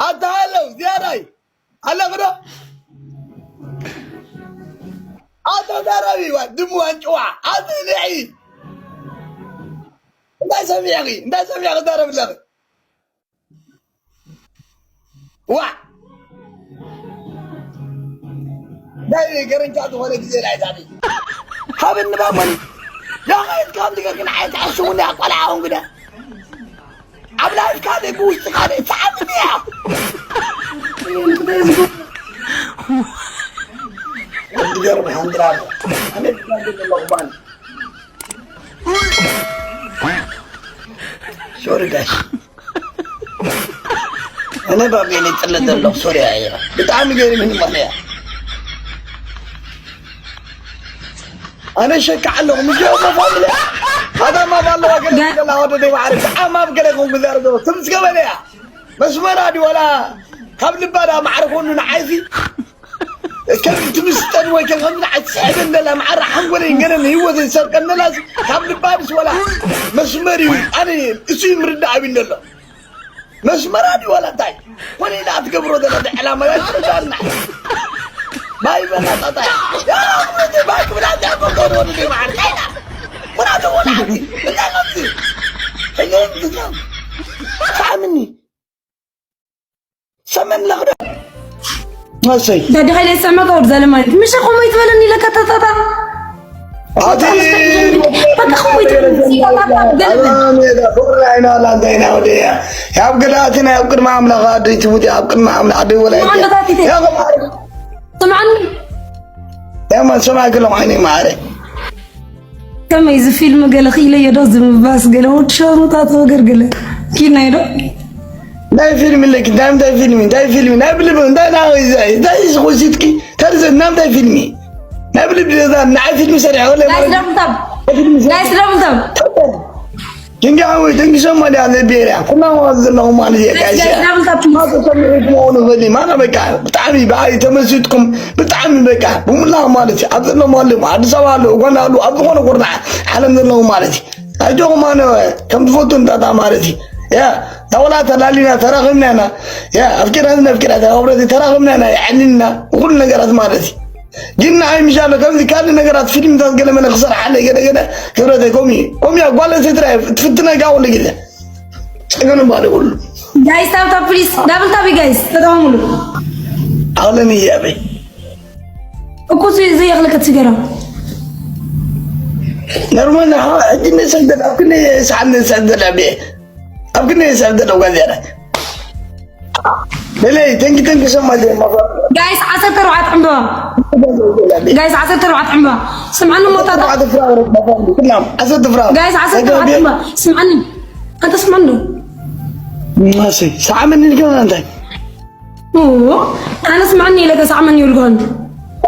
ኣታ ሃለው ዝያዳይ ኣለኽዶ? ኣታ ዛረቢ ዋ ድሙ ኣንጭዋ ኣቲ ንዒ እንታይ ሰሚዕኺ እንታይ ሰሚዕኺ ዛረብ ኣለኺ ዋ ናይ ገረንቻ ዝኾነ ግዜ ናይ ዛቢ ሃብኒ ባሞኒ ያኸት ካብ ዝገርግን ዓይነት ኣሽሙኒ ኣቆልዓ ሆንግዳ ኣብ ላይፍ ካልእ ብውሽጢ ካልእ ትዓብኒ እያ ትገርም ሓንድራ ኣነ ትዛንድ ዘለኹ ባን ሶሪ ጋሽ ኣነ ባቤን ይጥለ ዘለኹ ሶሪ እያ ብጣዕሚ ገሪምኒ ማለት እያ ኣነ ሸካ ኣለኹ ምስኦም ፋሚሊ ኣዳማ ባለዋ ገለ ገላ ወደ ደይ ማዕረ ዓማ ብገለ ኮንኩ ዘርዶ ትምስገበለ እያ መስመራ ድዩ ወላ ካብ ልባ ዳ ማዕረ ኮኑ ንዓይሲ ከም ትምስጠን ወይ ከም ንዓይ ትስሕበን ደላ ማዕረ ሓንጎለይ ገለን ህይወተይ ዝሰርቀን ደላ ካብ ልባ ድስ ወላ መስመር እዩ ኣነ እሱ ይምርዳ ኣብን ደሎ መስመራ ድዩ ዋላ እንታይ ኮነ ኢላ ትገብሮ ዘላ ዕላማ ያ ትርዳና ማይ በላ ጣጣ ያ ማይ ክብላ ያ ኮኮሮ ወደ ማዕረ ታይና ኩና ተወላ እንታይ ነው ሳምኒ ሰመን ለኽደ መሰይ ደድኻ ኢለ ዝሰምዐካ ወዲ ዘለማኒ ምሸ ከምኡ ይትበለኒ ኢለካ ተጣጣ ኣቲ በቃ ከምኡ ይትበለኒ ተጣጣ ገለመን ሜዳ ፍቅሪ ኣይና ላንታ ኢና ወደያ ያብ ገዳእቲ ናይ ኣብ ቅድሚ ኣምላኽ ኣደይ ትሙት ኣብ ቅድሚ ኣምላኽ ኣደይ ወላ ስምዓኒ ያማን ሰማይ ክሎም ዓይነይ ማዕረ ከመይ እዚ ፊልም ገለ ክኢለዮ ዶ ዝምባስ ገለ ወዲ ሸርሙጣት ወገር ገለ ኪድናዮ ዶ ናይ ፊልም ለኪ እንታይ እንታይ ፊልም እንታይ ፊልም ናይ ብልብ እንታይ ናይ እንታይ ዝኹሲትኪ ተርዘ ናይ እንታይ ፊልም ናይ ብልብ ዛ ናይ ፊልም ሰሪያ ወለ ናይ ስደምታብ ናይ ስደምታብ ድንጋይ ወይ ድንግሰ ማለ ያለ ቤሪያ ኩና ዘለኹም ማለት እየ ጋይስ ማቶ ሰሚዕኩም ሆኑ በሊ ማና በቃ ብጣዕሚ ብኣይ ተመሲጥኩም ብጣዕሚ በቃ ብሙላ ማለት እዩ ኣብ ዘለኹም ኣለኹም ኣዲስ ኣበባ ኣለኹ ኡጋንዳ ኣለኹ ኣብ ዝኾነ ኩርናዕ ዓለም ዘለኹም ማለት እዩ ኣጆኹም ኣነ ከም ትፈቱ እንጣጣ ማለት እዩ ያ ታወላ ተላሊና ተራኺብና ኢና ያ ኣፍቂራ ነፍቂራ ተራኺብና ኢና የዕሊልና ኩሉ ነገራት ማለት እዩ ግን ንዓይ ምሻሎ ከምዚ ካልእ ነገራት ፊልምታት ገለ መለ ክሰርሓለይ ገለ ገለ ክብረተይ ከምኡ እዩ ከምኡ እያ ጓል ኣንስተይቲ ትፍትነካ ኩሉ ግዜ ጸገም ባለ ኩሉ guys tap tap please double tap guys ተጠቀሙሉ ዓለም እያበይ እኮ እሱ ዘይኽልከት ሲገራ ነርማል ሕጂ ንሰግደል ኣብ ክንደ ሰዓት ንሰግደል ኣብ ኣብ ክንደ ሰዓት ዘለዋ ዚያዳ Lele, thank you, thank you so much. Guys, ዓሰርተ ኣርባዕተ ዕምበባ. Guys, ዓሰርተ ኣርባዕተ ዕምበባ. ስምዓኒ ሞታ. ዓሰርተ ኣርባዕተ ፍራውረ. ኩላም ዓሰርተ ፍራውረ. Guys, ዓሰርተ ኣርባዕተ ዕምበባ. ስምዓኒ. ኣንተ ስምዓኒ ዶ? ማሲ. ሰዓመኒ ልከ ኣንተ. ኦ፣ ኣነ ስምዓኒ ኢለከ ሰዓመኒ ይብልኩ ኣንተ.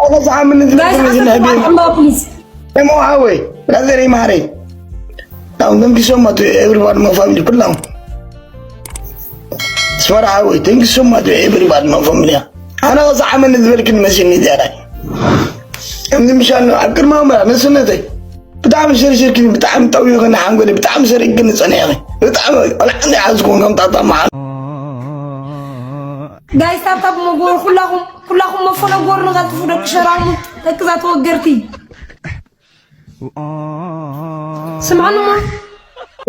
ኣነ ሰዓመኒ Guys, ዓሰርተ ኣርባዕተ ዕምበባ please. Emo Highway, Lazare Mahare. Now, thank you so much to everyone, my family. Put down. Smart Highway, thank you so much to everybody, my family. ኣነ ኸዚ ዓመት ዝበልክን መሲኒ ዝያዳ ከምዚ ምሻል ኣብ ቅድሚ ኣምራ ነስነተይ ብጣዕሚ ሸርሽርክኒ ብጣዕሚ ጠዊኽኒ ሓንጎለይ ብጣዕሚ ሰሪቅክኒ ጸኒሕኺ ብጣዕሚ ቆልዓኒ ሓዝኩን ከም ጣጣ መዓል Guys tap tap መጎር ኩላኹም ኩላኹም መፈለጎር ንቐልጥፉ ደቂ ሸራሙ ደቂ ዛተወገርቲ ስምዓኒ እሞ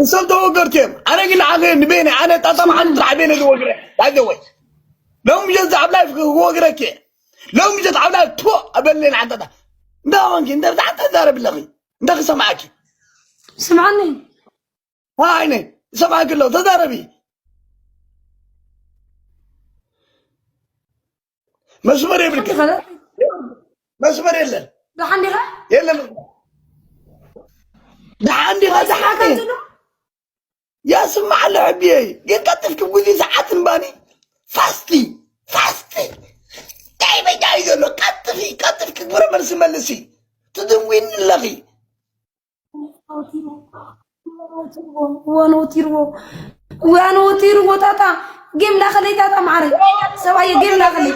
እሶም ተወገርቲ እዮም ኣነ ግን ንዓኸ ንቤነ ኣነ ጣጣ መዓሉ ጥራሕ ቤነ ዝወግረ ባይዘወይ ሎም ምሸት ኣብ ላይፍ ክወግረኪ እየ ሎም ምሸት ኣብ ላይፍ ቶ ኣበለና ዓንታታ እንዳ ኾንኪ እንተ ብዛዕባ ተዛረብ ኣለኺ እንዳ ክሰማዓኪ ስምዓኒ ኣይነ ይሰማዓኪ ኣለኹ ተዛረቢ መስመር የብልኪ መስመር የለን ደሓን ዲኻ የለን ደሓን ዲኻ ደሓን የስማዕ ኣሎ ሕቢየይ ግን ቀጥፍኪ ብዙ ሰዓት እምባኒ ፋስቲ ፋስቲ እንታይ በጃ እዩ ዘሎ ቀጥፊ ቀጥፍኪ ግብረ መልሲ መልሲ ትድንጉይኒ ኣለኺ ወኖቲርዎ ወኖቲርዎ ጣጣ ጌም ላኸለይ ጣጣ ማዕረ ሰብኣየ ጌም ላኸለይ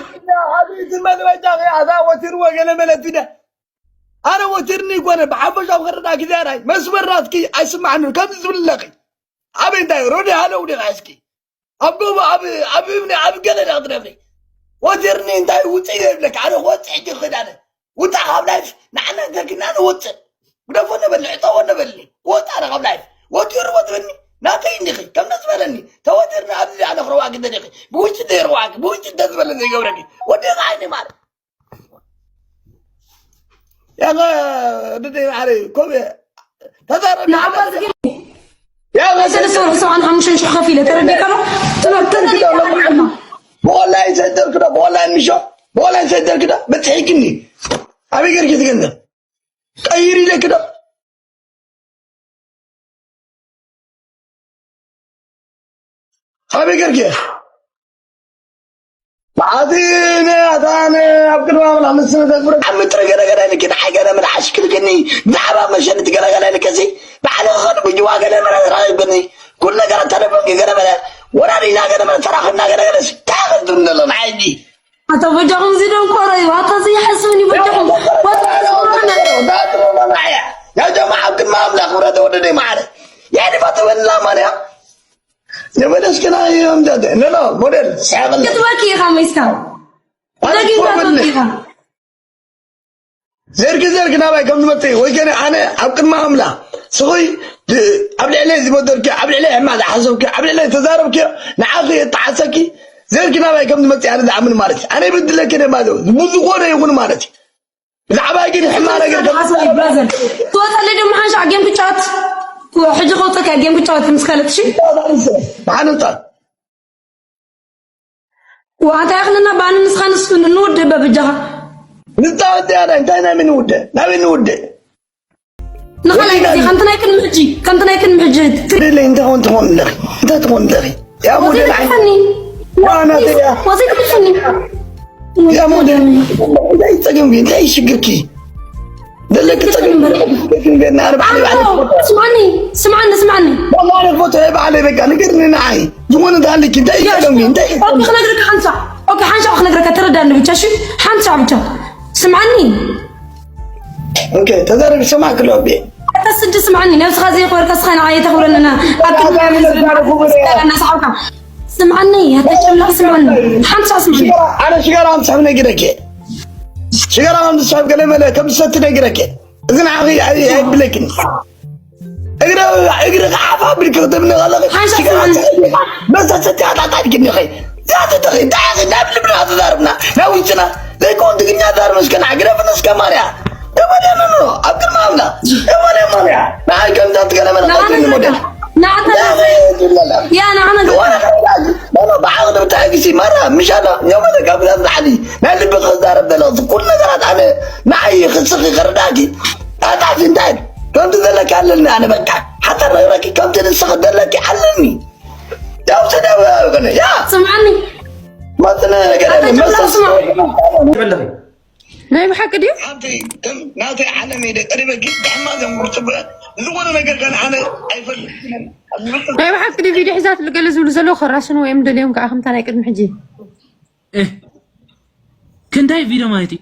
ኣቤት መልበጃ ኣዛ ወቲርዎ ገለ መለት ደ ኣነ ወቲርኒ ይኮነ ብሓፈሻ ከረዳ ግዜ ኣራይ መስመር ናትኪ ኣይስማዕኒ ከምዚ ዝብል ኣለኺ ኣበይ እንታይ ሮዲ ሃለው ዲኻ እስኪ ኣብ ጎቦ ኣብ ኣብ እምኒ ኣብ ገለ ዳ ክትነብሪ ወቲርኒ እንታይ ውፅእ ይብለካ ኣነ ክወፅእ ሕጂ ክዳነ ውፃእ ካብ ላይፍ ንዓና እንተልክና ንወፅእ ግደፎ ነበልኒ ዕጠዎ ነበልኒ ክወፅእ ኣነ ካብ ላይፍ ወቲሩ ወትብኒ ናተይ እንዲኺ ከም ደስ በለኒ ተወቲርኒ ኣብዚ ኣነ ክረዋቂ ደሊኺ ብውጭ ዘይረዋቂ ብውጭ ደስ በለኒ ዘይገብረኪ ወዲኻ ዓይኒ ማለት ያኸ ድደ ዓረ ኮብ ተዛረብ ንዓባስ ግን ያኸ ሰለስተ ወርሒ ሰብዓን ሓሙሽተን ሽሕ ከፊለ ተረዲእካ ዶ? ትምህርቲ ተዘይተማርካ ብኦንላይን ሰደርክ ዶ ብኦንላይን ምሾ ብኦንላይን ሰደርክ ዶ በፅሒክኒ ኣበይ ገርኪ ትገንዘብ ቀይር ኢለክ ዶ ኣበይ ገርኪ መዓት ኣታን ኣብ ቅድሚ ኣምላኽ ንስነ ተግብረ ዓሚ ጥረ ገለገለ ልኪ ንዓይ ገለ መለ ዓሽክልክኒ ብዛዕባ መሸኒ ትገለገለ ልከሲ ባዕለ ኸዱ ብጅዋ ገለ መለ ተራኺብኒ ኩሉ ነገር ተለፎንኪ ገለ መለ ወራዲና ገለ መለ ተራኽብና ገለገለ ታኸዝም ዘሎ ንዓይ እንጂ ኣታ በጃኹም እዚ ደንቆሮ እዩ ኣታ እዚ ይሓስብን እዩ በጃኹም ወጣ ዳትሮና ንዓያ ያ ጀማዓ ኣብ ቅድሚ ኣምላኽ ውረደ ወደደይ መዓረ ያኒ ባተበላ ማርያ የመለስክና እዮም ዳደ ነሎ ሞዴል ሳያበላ ክትበኪ ኢኻ መይስካ ደጊምካ ትበኪ ኢኻ ዘርጊ ዘርጊ ናባይ ከም ዝመፅእ ወይ ከነ ኣነ ኣብ ቅድሚ ኣምላኽ ስኹይ ኣብ ልዕለይ ዝመደርኪ ኣብ ልዕለይ ሕማቕ ዝሓሰብኪ ኣብ ልዕለይ ተዛረብኪ ንዓኺ እተሓሰኪ ዘርጊ ናባይ ከም ዝመፅእ ኣነ ዝኣምን ማለት እዩ ኣነ ይብድለኪ ደ ማለት እዩ ብዝኾነ ይኹን ማለት እዩ ብዛዕባ ግን ሕማቕ ነገር ከም ዝዛረብ ትወፀለይ ደሞ ሓንሻዕ ጌም ክጫወት ሕጂ ከውፀካ ጌም ክጫወት ምስ ካልእ እሺ ብሓንፃር ዋንታ ያኽልና ባኒ ንስኻ ንሱ ንውድእ በብጃኻ ንፃወት ያዳ እንታይ ናይ ምን ውደ ናበይ ንውደ ንኻልኣይ ግዜ ከምቲ ናይ ቅድሚ ሕጂ ከምቲ ናይ ቅድሚ ሕጂ ትደለ እንታይ ኾን ትኾን ኣለኺ እንታይ ትኾን ኣለኺ ያ ሞዴል ዓይ ወዘይትፈኒ ዋና ተያ ወዘይትፈኒ ያ ሞዴል እንታይ ፀገምኪ እንታይ ሽግርኪ ደለኪ ፀገም ገና ኣርባ ዓሊ ባዕሊ ስማኒ ስማኒ ስማኒ ባዕሊ ፎቶ ባዕሊ በቃ ንገርኒ ንዓይ ዝኾነ ዳልኪ እንታይ ይገርም እንታይ ኦኬ ክነግረካ ሓንሳ ኦኬ ሓንሳ ክነግረካ ተረዳኒ ብቻ እሺ ሓንሳ ብቻ ስማኒ ኦኬ ተዛረብ ሰማክ ሎቢ ኣታ ስዲ ስማኒ ነብስኻ ዘይኮርካ ስኻ ንዓይ ተኽብረንና ኣብ ቅድሚ እናሰሓብካ ስማኒ ኣታ ሸምላ ስማኒ ሓንሳ ስማኒ ኣነ ሽጋራ ኣምሳብ ነጊረኪ ሽጋራ ኣምሳብ ገለ መለ ከም ሰቲ ነጊረኪ እዚ ንዓኺ ኣይብለክን እግረ እግረ ከዓፋ ብልክ ክትብኒ ከለኺ ሓንሳ ሽጋራ ስምንት መሳሰቲ ኣጣጣልኪ እንዲኺ ዛትተኺ እንታይ ኢኺ ናብ ልብና ተዛርብና ናብ ውሽጥና ዘይኮን ትግርኛ ዛርብ እስከ ንዓግረፍን እስከ ማርያ ተመደንኖ ኣብ ቅድሚ ኣምና ተመደ ማርያ ንዓይ ከምዛ ትገለመለ ቀይኒ ሞዴል ንዓታ ያ ንዓነ ብዓቕሊ ብታሕጊሲ ማራ ምሻና የመለ ካብ ብዛት ዝዓሊ ናይ ልቢ ክዛረብ ዘለኹ ኩሉ ነገራት ኣነ ንዓይ ክስኺ ክርዳእኪ ኣጣፊ እንታይ ከምቲ ዘለኪ ኣለኒ ኣነ በቃ ሓታ ነግረኪ ከምቲ ንስኺ ዘለኪ ኣለኒ ያው ተደወ ያ ስምዓኒ ማጥነ ገለ መሰስ ናይ ብሓቂ ድዩ? ሓንቲ ከም ናተይ ዓለም እየ ቀሪበ ግን ብሕማቅ እዮም ዝፅበ ዝኾነ ነገር ከን ኣነ ኣይፈልጥ ናይ ብሓቂ ድዩ? ቪድዮ ሒዛት ገለ ዝብሉ ዘለዉ ከራስኑ እዮም ደልዮም ከዓ ከምታ ናይ ቅድሚ ሕጂ ክንታይ ቪድዮ ማለት እዩ?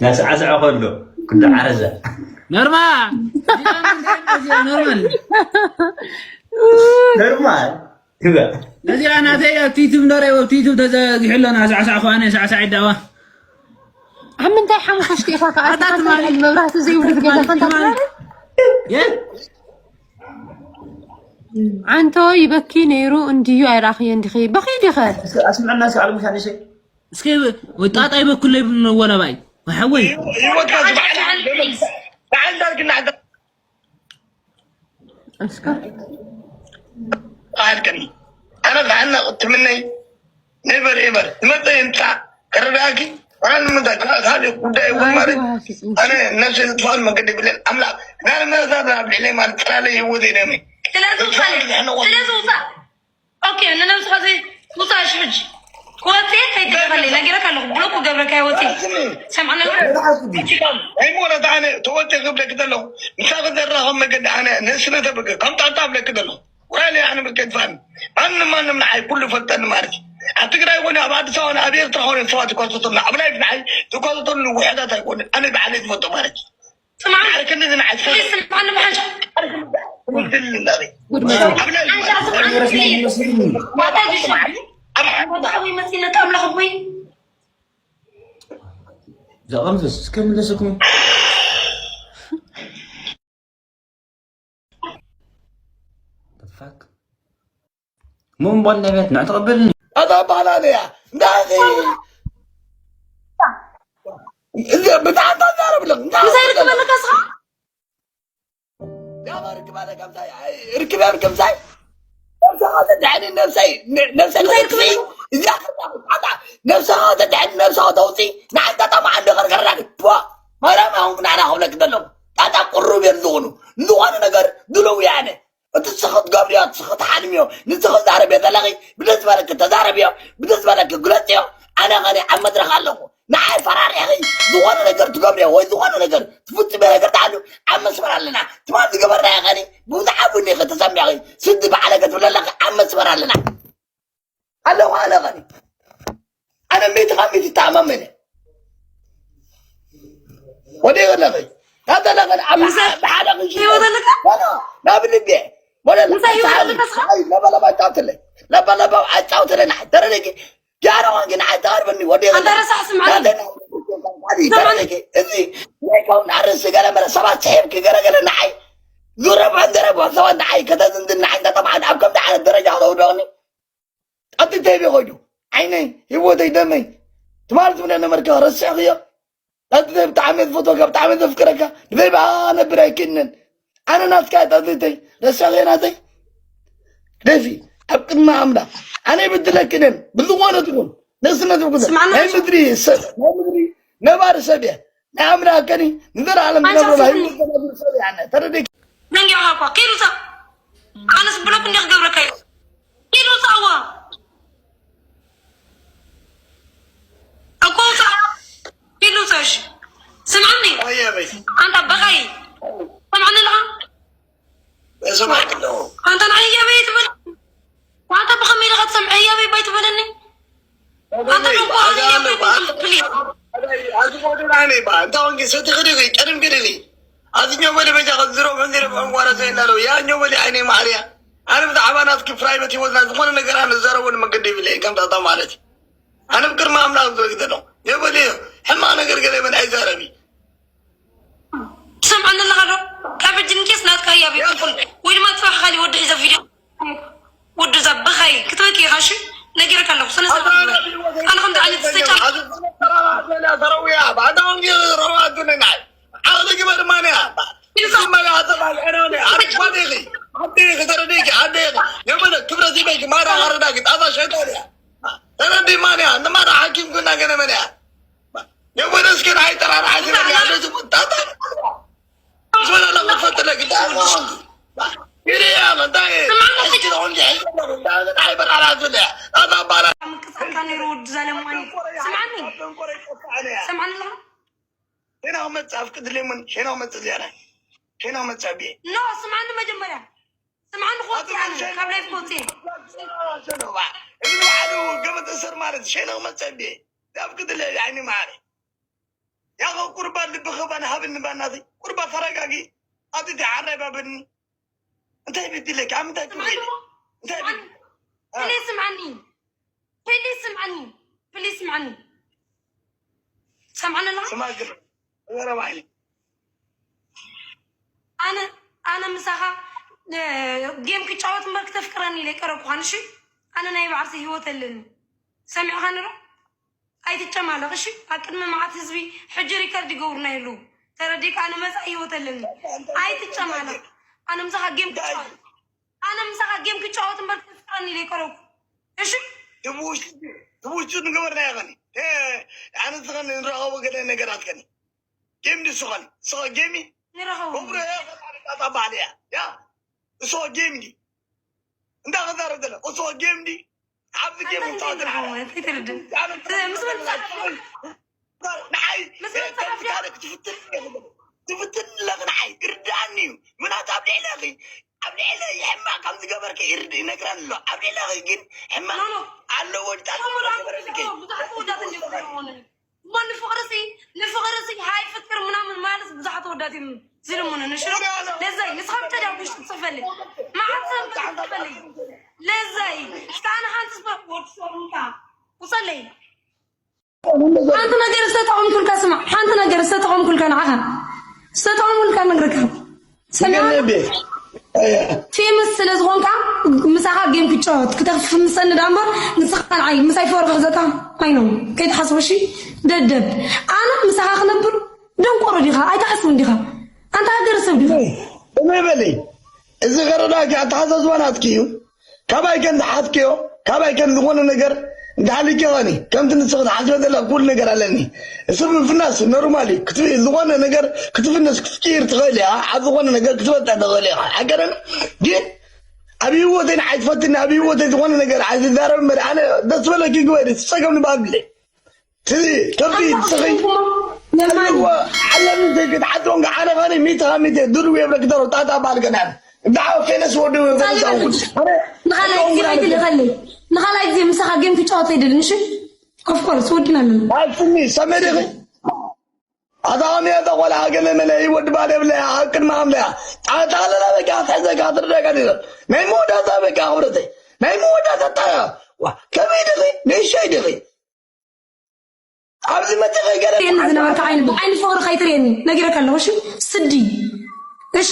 ናስዓስዖ ከሎ ክንዲ ዓረዛ ኖርማል ኖርማል ኖርማል እዛ ነዚኣ ናተይ ኣብቲ ዩቱብ እንደረ ኣብቲ ዩቱብ ተዘጊሑ ኣሎ ናስዓስዖ ከኣነ ሳዕሳዒ ዳዋ ኣብ ምንታይ ሓሙኽሽቲ ኢኻ ከኣ ኣታ ትማሊ መብራህቲ ዘይብሉ ገዛ ሓንታ ትማሊ ትማሊ ዓንቶ ይበኪ ነይሩ እንድዩ ኣይረኣኽዮ እንዲኺ በኺ ዲኸ ኣስምዐና እስኪ ዓለሙሻ ንእሸይ እስኪ ጣጣ ይበኩለይ ብሎ ወላ ባይ ሓወይ ይወካ ዝበዓል በዓል ዳርግና እስከ ኣልከኒ ኣነ ብሓና ትምነይ ነበር ኤበር ትመፀ ይምፃ ተረዳእኪ ኣነ ንምንታይ ካልእ ጉዳይ እውን ማለት ኣነ ነፍሰ ዝጥፋል መንገዲ ብለን ኣምላክ ናለ መዛብ ናብ ልዕለይ ማለት ጥራለ ይወዘይ ደመይ ስለዚ ውፃእ ስለዚ ውፃእ ኦኬ ንነብስኻ ዘይ ውፃእ እሺ ሕጂ ክወፅእ ከይትደኸለይ ነጊረካ ኣለኹ ብሎክ ክገብረካ ይወፅእ ሰምዓና ኣይሞለት ኣነ ተወፅእ ክብለክ ዘለኹ ምሳኺ ዘራኸብ መገዲ ኣነ ንእስነ ተብርክ ከም ጣጣ ብለክ ዘለኹ ቁራለ ኣነ ብልከ ዝፋን ማንም ማንም ንዓይ ኩሉ ፈልጠኒ ማለት እዩ ኣብ ትግራይ ኮነ ኣብ ኣዲስ ኣበባ ኣብ ኤርትራ ኮነ ሰባት ይኮሰተሉ ኣብ ላይፍ ንዓይ ዝኮሰተሉ ውሕዳት ኣይኮነ ኣነ ብዓለይ ዝፈልጦ ማለት እዩ ስምዓኒ፣ ስምዓኒ ብሓንሻ። ጉድ መጽእ። ሓንሻ ስምዓኒ፣ ፕሊዝ። ዋታ ጅሽ። ኣብ ሓንጎል ዓብዪ መጺእና ኣምላኽ ኣቦይ። እዛ ቀምስስ እስከ ምለሰኩም። The fuck? ምን ቦል ነቤት ንዕ ትቕብልኒ? ኣታ ባህላል እያ። እንዳኺ። እዚ ብጣዕሚ ተዛረብ ለኽ። ምሳይ ርክበለካ እስኻ? ያባ ርክበለ ከምሳይ፣ ኣይ፣ ርክበ ከምሳይ። ነብሰኻ ተድሕኒ ነብሰይ፣ ነ-፣ ነብሰኻ ምሳይ ተድሕኒ። ርክበለ። እዚኣ ከታ፣ ኣታ፣ ነብሰኻ ተድሕኒ ነብሰኻ ተውፂ፣ ንዓይ ጣጣ መዓንደ ኸርኸርዳኒ። ፖ! ማርያም ኣሁን ናዕና ክብለክ ዘለኹ። ጣጣ ቁሩብ እዮም ዝኾኑ። ዝኾነ ነገር ድልው እየ ኣነ። እቲ ንስኺ ትገብርዮ፣ ንስኺ ትሓልምዮ፣ ንስኺ ትዛረብዮ ዘለኺ፣ ብደስ በለኪ ተዛረብዮ፣ ብደስ በለኪ ግለፅዮ። ኣነ ኸነ ኣብ መድረኽ ኣለኹ። ንዓይ ፈራሪሕኺ ዝኾነ ነገር ትገብርዮ ወይ ዝኾነ ነገር ትፍፅምዮ ነገር ተሃልዩ ኣብ መስመር ኣለና። ትማል ዝገበርናዮ ኸኒ ብብዙሓት እውን ኢኺ ተሰሚዕኺ። ስዲ ባዕለገ ትብሊ ኣለኺ፣ ኣብ መስመር ኣለና። ኣለኹ ኣነ ኸኒ። ኣነ ሚእቲ ካብ ሚእቲ ይተኣማመን እየ። ወዲኡ ኣለኺ። ካብ ዘለኺ ኣብ ምሳይ ብሓደ ክንሽጦ። ህይወት ኣለካ? ወላ ናብ ልቤ። ወላ ምሳይ ህይወት ኣለካ እስኻ? ኣይ፣ ለበለባ ኣጫውትለይ። ለበለባ ኣጫውትለይ ንዓይ። ተረዲእኪ? ጃሮ ኾንኪ ንዓይ ተቐርበኒ። ወዲኡ ኣንታ ኣለኺ። ረሳሕ ስምዓኒ። ናተይ ናይ ስምዓኒ። ተረዲእኪ? እዚ ናይ ከውን ኣርእስቲ ገለ መለ ሰባት ስሒብኪ ገለ ገለ ንዓይ። ዙረብ ኣንደረብ ሰባት ንዓይ ከተዝንዝን ንዓይ እንዳ ጠብዓን ኣብ ከምዚ ዓይነት ደረጃ ክተውድቕኒ። ኣቲ ተይበ ኮይኑ ዓይነይ ህይወተይ ደመይ ትማል ትብለ ነበርካ ረሲዕኽዮ። ኣቲ ተይ ብጣዕሚ ዝፈትወካ ብጣዕሚ ዘፍቅረካ ብዘይ ብኣ ነብር ኣይክእንን። ኣነ ናትካ ኣቲ ተይ ረሲዕኽዮ ናተይ ደፊ ኣብ ቅድሚ ኣምላኽ ኣነ ይብድለክንን ብዝኾነ ትኹን ነስነት ብጉዘ ስምዓና ናይ ምድሪ ሰብ ናይ ምድሪ ነባሪ ሰብ እየ። ናይ ኣምላኽ ከኒ ንዘለዓለም ኣንታ ትነብረላ ስምኒ። ህይወት ተነብር ሰብ እየ ኣነ። ተረዲእኪ? ደንጊኻ እኳ ኪዱ ሰብ ኣነስ ብሎክ እንዲኽ ገብረካ እዩ። ኪዱ ሰዋ እኮ ሰዋ ኪዱ ሰሽ ስምዓኒ ኣየ በይ ኣንታ በኻይ ስምዓኒ ኣለኻ እሰማዕክ ኣለኹ። ኣንታ ንዓይ እያ በይ ትብል ዋንታ ብኸመይ ኢኻ ትሰምዐ እያ በይ ባይ ትበለኒ ኣንታ ደንቆ ኣነ እያ በይ ትብል ፕሊዝ ኣዚ ወደና እኔ ባ እንታ ወንጌ ሰቲ ክድኺ ቀደም ክድኺ ኣዚኛው በሊ በጃ ከዝሮ መንዚረ በንጓረ ዘይናለው ያኛው በሊ ኣይኔ ማርያ ኣነ ብዛዕባ ናትኪ ፕራይቬት ህይወትና ዝኾነ ነገር ኣነ ዘረውን መንገዲ ይብለ ከምታታ ማለት ኣነ ብቅድሚ ኣምላኽ ዝወግደ ነው የበሊ ሕማቕ ነገር ገለ ይበል ኣይዛረቢ ትሰምዓኒ ኣለኻ ዶ? ካብ ሕጂ ንኬስ ናትካ እያ ቤት ትኹን ወይ ድማ ጽባሕ ካሊ ወዲ ሒዘ ቪድዮ ወዲ እዛ በኻይ ክትበኪ ኢኻ እሺ ነጊረካ ኣለኹ ስነ ስርዓት ግበር ኣነ ከምዚ ዓይነት ዝተጫ ተረውያ ባዕዳ ወንጌ ረዋቱንናይ ዓቕሊ ግበር ማንያ ኢልካ መላ ተባል ዕናኒ ኣርባዴኺ ዓዴኺ ተረዲኪ ዓዴኺ የመለ ክብረት ይበይኪ ማራ ኣረዳኪ ጣጣ ሸይጣን እያ ተረዲ ማንያ ንማራ ሓኪም ኩና ገነ መን እያ የወደስክን ኣይጠራርዓሽን ያለች ጣጣ ዝወለለ መፈተለ ግዳ ይሪያ መጣ ሕጅ ነው እንጂ ሕጅ ነው እንዳለ ኣይበራራቱለ ጣጣ ባላ ምንቅስቃሴ ነይሩ ወዲ ዘለማኒ ስምዓኒ ስምዓኒ ኣለኻ ሸና መጽ ኣፍቅድለይ ምን ሸና መጽ ዚያና ሸና መጽ ኣቢየ ኖ ስምዓኒ መጀመርያ ስምዓኒ ክወጽእ ኣነ ካብ ላይፍ ክወጽእ እየ እዚ በዓሉ ገመት እሰር ማለት ሸና መጽ ኣቢየ ኣፍቅድለይ ዓይኒ ማሪ ያኸ ቁርባ ልብኺ ባን ሃብኒ ባናተይ ቁርባ ተረጋጊ ኣቲ ተዓራይ ባብኒ እንታይ ብድለኪ ኣብ ምንታይ ክብሪ እንታይ ብድለኪ ፕሊዝ ስምዓኒ ፕሊዝ ስምዓኒ ፕሊዝ ስምዓኒ ሰምዓኒ ኣለኻ ስማ ግን ወረባይ ኣነ ኣነ ምሳኻ ጌም ክጫወት እምበር ክተፍቅረኒ ኢለ ይቀረብኩኻን እሺ ኣነ ናይ ባዕልሲ ህይወት ኣለኒ ሰሚዕኻኒ ዶ ኣይትጨማለቕ እሺ ኣብ ቅድሚ መዓት ህዝቢ ሕጂ ሪከርድ ይገብሩና የለዉ ተረዲካ ኣነ መፃኢ ህይወት ኣለኒ ኣይትጨማለቕ ኣነ ምሳኻ ጌም ክጫወት ኣነ ምሳኻ ጌም ክጫወት እምበር ክተፍቅረኒ ኢለ ይቀረብኩ እሺ ትብውሽጡ ንገበርና ይኸኒ ኣነ ዝኸኒ ንረኸቦ ገለ ነገራት ከኒ ጌም ድስኸኒ ስኸ ጌሚ ንረኸቦ ክብረ ጣጣ ባህል እያ ያ እሶ ጌም ዲ እንዳ ኸዛረብ ዘለ እሶ ጌም ዲ ኣብዚ ጌም ውጣ ንዓይ ትፍትን ኣለኺ ንዓይ ይርዳእኒ እዩ ምናት ኣብ ልዕለኺ ኣብ ልዕለ ይሕማቅ ከም ዝገበርከ ይርድ ይነግረን ኣሎ ኣብ ልዕለኺ ግን ሕማቅ ኣለዎ ድጣ እሞ ንፍቕርሲ ንፍቕርሲ ሃይ ፍቅር ምናምን ማለት ብዙሓት ወዳት እዮም ዝልምኑ ንሽሮ። ለዛይ ንስኻም ተዳጉሽ ትጽፈልይ መዓት ሰብ ትጽፈልይ። ለዛይ እስካነ ሓንቲ ስበ ወድ ሾሩምካ ውሰለይ። ሓንቲ ነገር ዝተጠቐምኩልካ ስማ፣ ሓንቲ ነገር ዝተጠቐምኩልካ ንዓኻ ዝተጠቐምኩልካ ነግርካ ሰሚዓ። ፌመስ ስለ ዝኾንካ ምሳኻ ጌም ክጫወት ክተፍምሰኒ ዳ እምበር ንስኻ ንዓይ ምሳይ ፈወርቕ ዘካ ኣይኖ ከይትሓስቦ እሺ። ደደብ ኣነ ምሳኻ ክነብር ደንቆሮ ዲኻ ኣይትሓስብን ዲኻ? ኣንታ ሃገር ሰብ ዲኻ? እመይ በሊ። እዚ ከረዳኪ ኣተሓሳስባ ናትኪ እዩ። ካባይ ከም ዝሓዝክዮ ካባይ ከም ዝኾነ ነገር እንተሃሊኪ ኸኒ ከምቲ ንስኺ ትሓስበ ዘላ ኩሉ ነገር ኣለኒ። እሱ ምፍናስ ኖርማል እዩ። ክትፍ- ዝኾነ ነገር ክትፍነስ ክትቅይር ትኽእል እያ። ኣብ ዝኾነ ነገር ክትፈልጣ ትኽእል እያ። ሓቀረን ግን ኣብ ህይወተይ ንዓይ ትፈትኒ ኣብ ህይወተይ ዝኾነ ነገር ኣይትዛረብ እምበር ኣነ ደስ በለኪ ግበሪ። ትፀገም ንባብለ ከብዲ ትስኺ ኣለኒ ዘይክትሓትወን ከዓነ ኸኒ ሚትኻ ሚተ ድርው የብለኪ ተረው ጣጣ ባልገናን እንዳ ፌነስ ወዲ ንኻልኣይ ግዜ ምሳኻ ጌም ክጫወት ኣይደልን። እሺ ኦፍኮርስ ወድና ኣለና። ኣትኒ ሰመይ ዲኺ ኣታ ኸመይ እያ እዛ ቆልዓ ገለ መለ ወዲ ባል የብለያ ኣብ ቅድሚ ኣምለያ ጣጣ ኣለና በቃ ክትሕዘካ ክትርደካ ዲ ናይ መወዳእታ በቃ ክብረተይ ናይ መወዳእታ ጣ ዋ ከመይ ዲኺ ንእሸይ ዲኺ ኣብዚ መጥኺ ገለ ትርእየኒ ዝነበርካ ዓይኒ ብዓይኒ ፍቕሪ ከይትርእየኒ ነጊረካ ኣለኹ። እሺ ስዲ እሺ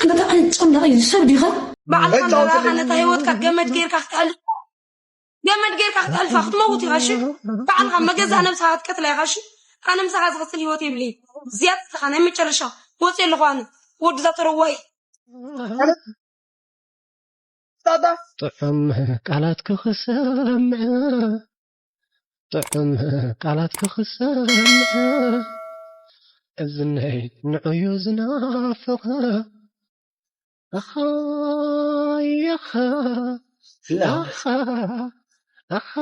ኣንታ እንታይ ዓይነት ጨምላቕ እዩ ሰብ ዲኻ? ባዕልኻ እዛ መራኻ ውፅእ ነታ ህይወትካ ገመድ ጌርካ ክትሕልፋ ገመድ ጌርካ ክትሕልፋ ክትመውት ኢኻ እሺ። ባዕልኻ መገዛእ ነብስኻ ክትቀትላ ኢኻ እሺ። ኣነ ምሳኻ ዝቕፅል ህይወት የብለይ። ዝያዳ ኢኻ ናይ መጨረሻ ወፂ ኣለኹ ኣነ ወዲ እዛ ተረዋይ። ጣጣ ጥዑም ቃላትኪ ክሰምዕ ጥዑም ቃላትኪ ክሰምዕ እዝነይ ንዑዩ ዝናፍቕ ኣኻ ያኻ ኣኻ ኣኻ